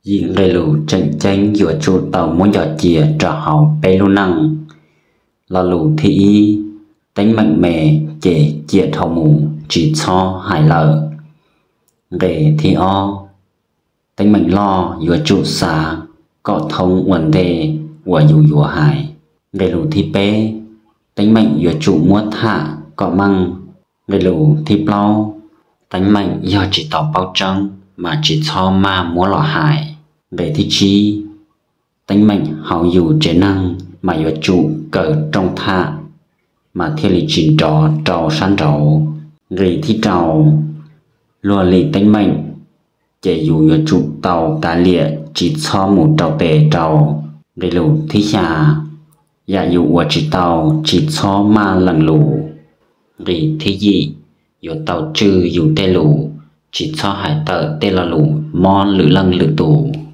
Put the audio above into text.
Yim nqe lus tseem ceeb yuav tsum tau muab nco cia rau hauv peb lub neej. Lo lus thib ib, teeb meem me ces cia dhau mus tsis txhob hais lawm. Nqe thib ob, teeb meem loj yuav tsum xav kom thoob ua ntej uas yus yuav hais. Nqe lus thib peb, teeb meem yuav tsum muab tham kom meej. Nqe lus thib plaub, teeb meem yog tsis tau paub tseeb mas tsis txhob maj muab los hais. Nqe thib tsib, teeb meem hauv yus tsev neeg mas yuav tsum kaw rooj tham mas thiaj li tsis nrov rau sab nraud. Nqe thib rau, luag li teeb meem ces yus yuav tsum tau kav liam tsis txhob mus rau tes rau. Nqe lus thib xya, yam yus ua tsis tau tsis txhob maj lees lus. Nqe thib yim, yuav tau tswj yus tej lus, tsis txhob hais tawm tej lo lus mob lwm leej lwm tus.